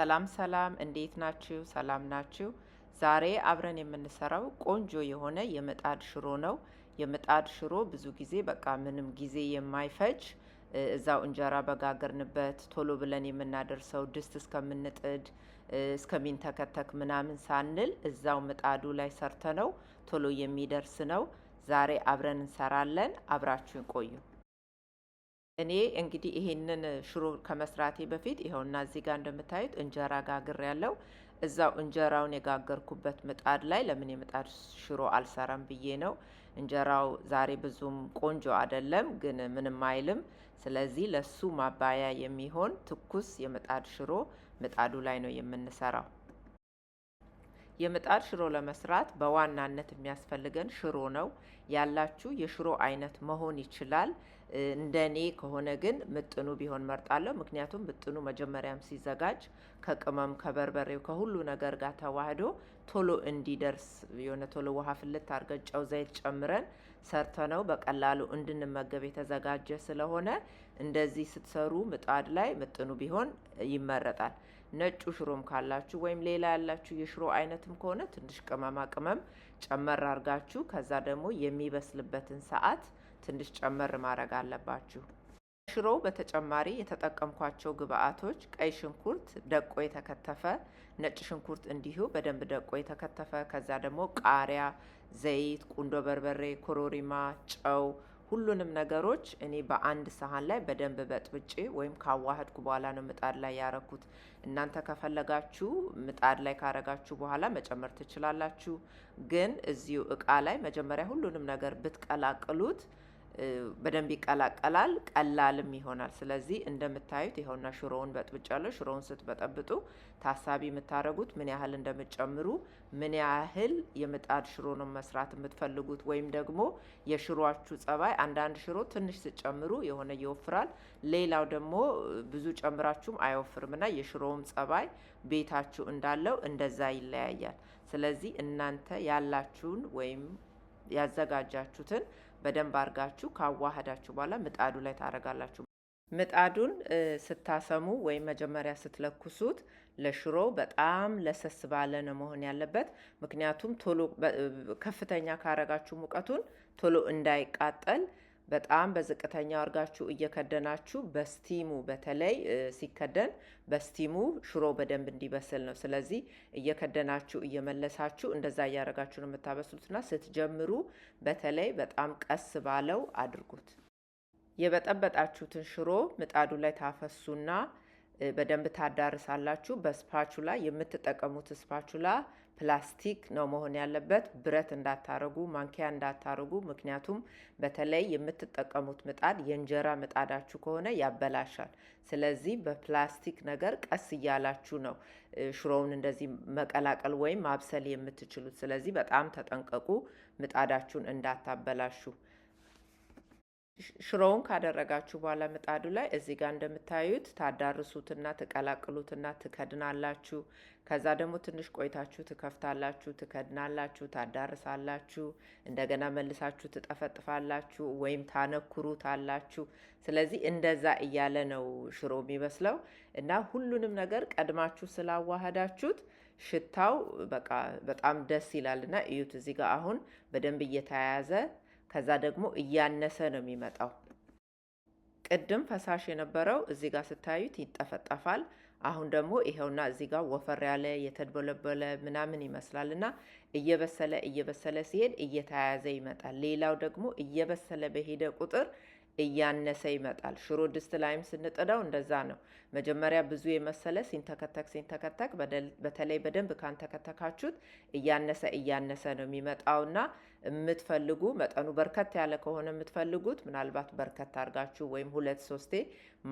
ሰላም ሰላም፣ እንዴት ናችሁ? ሰላም ናችሁ? ዛሬ አብረን የምንሰራው ቆንጆ የሆነ የምጣድ ሽሮ ነው። የምጣድ ሽሮ ብዙ ጊዜ በቃ ምንም ጊዜ የማይፈጅ፣ እዛው እንጀራ በጋገርንበት ቶሎ ብለን የምናደርሰው፣ ድስት እስከምንጥድ እስከሚንተከተክ ምናምን ሳንል እዛው ምጣዱ ላይ ሰርተነው ቶሎ የሚደርስ ነው። ዛሬ አብረን እንሰራለን። አብራችሁን ቆዩ። እኔ እንግዲህ ይሄንን ሽሮ ከመስራቴ በፊት ይኸውና እዚህ ጋር እንደምታዩት እንጀራ ጋግሬያለው። እዛው እንጀራውን የጋገርኩበት ምጣድ ላይ ለምን የምጣድ ሽሮ አልሰራም ብዬ ነው። እንጀራው ዛሬ ብዙም ቆንጆ አይደለም፣ ግን ምንም አይልም። ስለዚህ ለሱ ማባያ የሚሆን ትኩስ የምጣድ ሽሮ ምጣዱ ላይ ነው የምንሰራው። የምጣድ ሽሮ ለመስራት በዋናነት የሚያስፈልገን ሽሮ ነው። ያላችሁ የሽሮ አይነት መሆን ይችላል። እንደኔ ከሆነ ግን ምጥኑ ቢሆን መርጣለሁ። ምክንያቱም ምጥኑ መጀመሪያም ሲዘጋጅ ከቅመም፣ ከበርበሬው፣ ከሁሉ ነገር ጋር ተዋህዶ ቶሎ እንዲደርስ፣ የሆነ ቶሎ ውሃ ፍልት አድርገን ጨው፣ ዘይት ጨምረን ሰርተነው በቀላሉ እንድንመገብ የተዘጋጀ ስለሆነ እንደዚህ ስትሰሩ ምጣድ ላይ ምጥኑ ቢሆን ይመረጣል። ነጩ ሽሮም ካላችሁ ወይም ሌላ ያላችሁ የሽሮ አይነትም ከሆነ ትንሽ ቅመማ ቅመም ጨመር አርጋችሁ ከዛ ደግሞ የሚበስልበትን ሰዓት ትንሽ ጨመር ማድረግ አለባችሁ። ሽሮ በተጨማሪ የተጠቀምኳቸው ግብአቶች ቀይ ሽንኩርት ደቆ የተከተፈ፣ ነጭ ሽንኩርት እንዲሁ በደንብ ደቆ የተከተፈ፣ ከዛ ደግሞ ቃሪያ፣ ዘይት፣ ቁንዶ በርበሬ፣ ኮሮሪማ፣ ጨው፣ ሁሉንም ነገሮች እኔ በአንድ ሰሃን ላይ በደንብ በጥብጬ ወይም ካዋህድኩ በኋላ ነው ምጣድ ላይ ያረኩት። እናንተ ከፈለጋችሁ ምጣድ ላይ ካረጋችሁ በኋላ መጨመር ትችላላችሁ። ግን እዚሁ እቃ ላይ መጀመሪያ ሁሉንም ነገር ብትቀላቅሉት በደንብ ይቀላቀላል፣ ቀላልም ይሆናል። ስለዚህ እንደምታዩት ይኸውና ሽሮውን በጥብጫለሁ። ሽሮውን ስትበጠብጡ ታሳቢ የምታደርጉት ምን ያህል እንደምትጨምሩ፣ ምን ያህል የምጣድ ሽሮ ነው መስራት የምትፈልጉት፣ ወይም ደግሞ የሽሮአችሁ ጸባይ። አንዳንድ ሽሮ ትንሽ ስትጨምሩ የሆነ ይወፍራል፣ ሌላው ደግሞ ብዙ ጨምራችሁም አይወፍርም እና የሽሮውም ጸባይ ቤታችሁ እንዳለው እንደዛ ይለያያል። ስለዚህ እናንተ ያላችሁን ወይም ያዘጋጃችሁትን በደንብ አርጋችሁ ካዋህዳችሁ በኋላ ምጣዱ ላይ ታረጋላችሁ። ምጣዱን ስታሰሙ ወይም መጀመሪያ ስትለኩሱት ለሽሮ በጣም ለሰስ ባለ ነው መሆን ያለበት። ምክንያቱም ቶሎ ከፍተኛ ካረጋችሁ ሙቀቱን ቶሎ እንዳይቃጠል በጣም በዝቅተኛ አርጋችሁ እየከደናችሁ በ steam ኡ፣ በተለይ ሲከደን በ steam ኡ ሽሮ በደንብ እንዲበስል ነው። ስለዚህ እየከደናችሁ እየመለሳችሁ እንደዛ እያደረጋችሁ ነው የምታበስሉትና ስትጀምሩ በተለይ በጣም ቀስ ባለው አድርጉት። የበጠበጣችሁትን ሽሮ ምጣዱ ላይ ታፈሱና በደንብ ታዳርሳላችሁ። በ spatula፣ የምትጠቀሙት spatula ፕላስቲክ ነው መሆን ያለበት። ብረት እንዳታረጉ፣ ማንኪያ እንዳታረጉ። ምክንያቱም በተለይ የምትጠቀሙት ምጣድ የእንጀራ ምጣዳችሁ ከሆነ ያበላሻል። ስለዚህ በፕላስቲክ ነገር ቀስ እያላችሁ ነው ሽሮውን እንደዚህ መቀላቀል ወይም ማብሰል የምትችሉት። ስለዚህ በጣም ተጠንቀቁ፣ ምጣዳችሁን እንዳታበላሹ። ሽሮውን ካደረጋችሁ በኋላ ምጣዱ ላይ እዚህ ጋር እንደምታዩት ታዳርሱትና ትቀላቅሉትና ትከድናላችሁ። ከዛ ደግሞ ትንሽ ቆይታችሁ ትከፍታላችሁ፣ ትከድናላችሁ፣ ታዳርሳላችሁ። እንደገና መልሳችሁ ትጠፈጥፋላችሁ ወይም ታነኩሩታላችሁ። ስለዚህ እንደዛ እያለ ነው ሽሮ የሚበስለው እና ሁሉንም ነገር ቀድማችሁ ስላዋህዳችሁት ሽታው በቃ በጣም ደስ ይላል እና እዩት፣ እዚህ ጋር አሁን በደንብ እየተያያዘ ከዛ ደግሞ እያነሰ ነው የሚመጣው። ቅድም ፈሳሽ የነበረው እዚህ ጋር ስታዩት ይጠፈጠፋል። አሁን ደግሞ ይኸውና እዚህ ጋር ወፈር ያለ የተድበለበለ ምናምን ይመስላል እና እየበሰለ እየበሰለ ሲሄድ እየተያያዘ ይመጣል። ሌላው ደግሞ እየበሰለ በሄደ ቁጥር እያነሰ ይመጣል። ሽሮ ድስት ላይም ስንጥደው እንደዛ ነው። መጀመሪያ ብዙ የመሰለ ሲንተከተክ ሲንተከተክ፣ በተለይ በደንብ ካንተከተካችሁት እያነሰ እያነሰ ነው የሚመጣውና የምትፈልጉ መጠኑ በርከት ያለ ከሆነ የምትፈልጉት ምናልባት በርከት አድርጋችሁ ወይም ሁለት ሶስቴ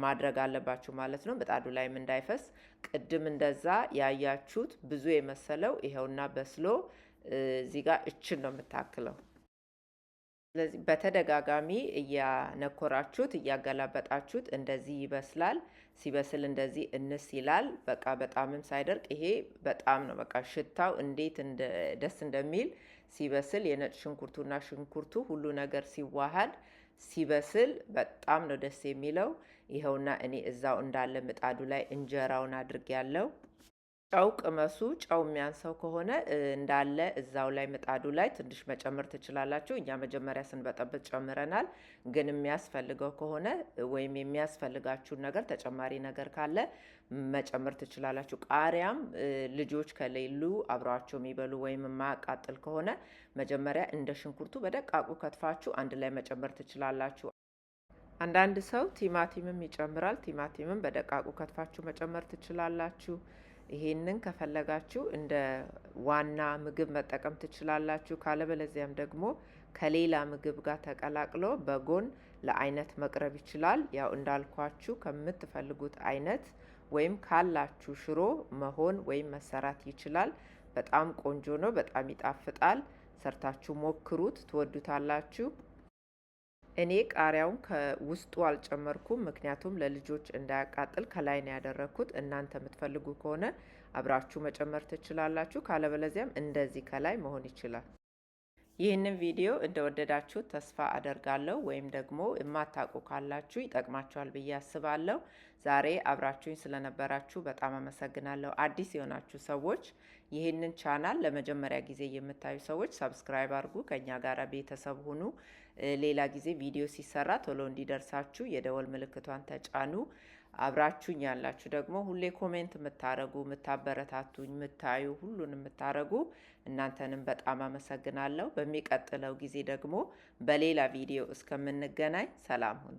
ማድረግ አለባችሁ ማለት ነው። ምጣዱ ላይም እንዳይፈስ። ቅድም እንደዛ ያያችሁት ብዙ የመሰለው ይኸውና በስሎ እዚህ ጋር እችን ነው የምታክለው። ስለዚህ በተደጋጋሚ እያነኮራችሁት እያገላበጣችሁት እንደዚህ ይበስላል። ሲበስል እንደዚህ እንስ ይላል። በቃ በጣምም ሳይደርቅ ይሄ በጣም ነው በቃ ሽታው እንዴት ደስ እንደሚል፣ ሲበስል የነጭ ሽንኩርቱና ሽንኩርቱ ሁሉ ነገር ሲዋሃድ ሲበስል በጣም ነው ደስ የሚለው። ይኸውና እኔ እዛው እንዳለ ምጣዱ ላይ እንጀራውን አድርጌያለሁ። ጨው ቅመሱ። ጨው የሚያንሰው ከሆነ እንዳለ እዛው ላይ ምጣዱ ላይ ትንሽ መጨመር ትችላላችሁ። እኛ መጀመሪያ ስንበጠብጥ ጨምረናል። ግን የሚያስፈልገው ከሆነ ወይም የሚያስፈልጋችሁን ነገር ተጨማሪ ነገር ካለ መጨመር ትችላላችሁ። ቃሪያም ልጆች ከሌሉ አብረዋቸው የሚበሉ ወይም የማያቃጥል ከሆነ መጀመሪያ እንደ ሽንኩርቱ በደቃቁ ከትፋችሁ አንድ ላይ መጨመር ትችላላችሁ። አንዳንድ ሰው ቲማቲምም ይጨምራል። ቲማቲምም በደቃቁ ከትፋችሁ መጨመር ትችላላችሁ። ይሄንን ከፈለጋችሁ እንደ ዋና ምግብ መጠቀም ትችላላችሁ። ካለበለዚያም ደግሞ ከሌላ ምግብ ጋር ተቀላቅሎ በጎን ለአይነት መቅረብ ይችላል። ያው እንዳልኳችሁ ከምትፈልጉት አይነት ወይም ካላችሁ ሽሮ መሆን ወይም መሰራት ይችላል። በጣም ቆንጆ ነው። በጣም ይጣፍጣል። ሰርታችሁ ሞክሩት፣ ትወዱታላችሁ። እኔ ቃሪያውን ከውስጡ አልጨመርኩም፣ ምክንያቱም ለልጆች እንዳያቃጥል ከላይ ነው ያደረግኩት። እናንተ የምትፈልጉ ከሆነ አብራችሁ መጨመር ትችላላችሁ። ካለበለዚያም እንደዚህ ከላይ መሆን ይችላል። ይህንን ቪዲዮ እንደወደዳችሁ ተስፋ አደርጋለሁ። ወይም ደግሞ የማታውቁ ካላችሁ ይጠቅማችኋል ብዬ አስባለሁ። ዛሬ አብራችሁኝ ስለነበራችሁ በጣም አመሰግናለሁ። አዲስ የሆናችሁ ሰዎች፣ ይህንን ቻናል ለመጀመሪያ ጊዜ የምታዩ ሰዎች subscribe አድርጉ፣ ከኛ ጋር ቤተሰብ ሁኑ። ሌላ ጊዜ ቪዲዮ ሲሰራ ቶሎ እንዲደርሳችሁ የደወል ምልክቷን ተጫኑ። አብራችሁኝ ያላችሁ ደግሞ ሁሌ comment የምታረጉ፣ የምታበረታቱኝ፣ የምታዩ፣ ሁሉን የምታረጉ እናንተንም በጣም አመሰግናለሁ። በሚቀጥለው ጊዜ ደግሞ በሌላ ቪዲዮ እስከምንገናኝ ሰላም ሁኑ።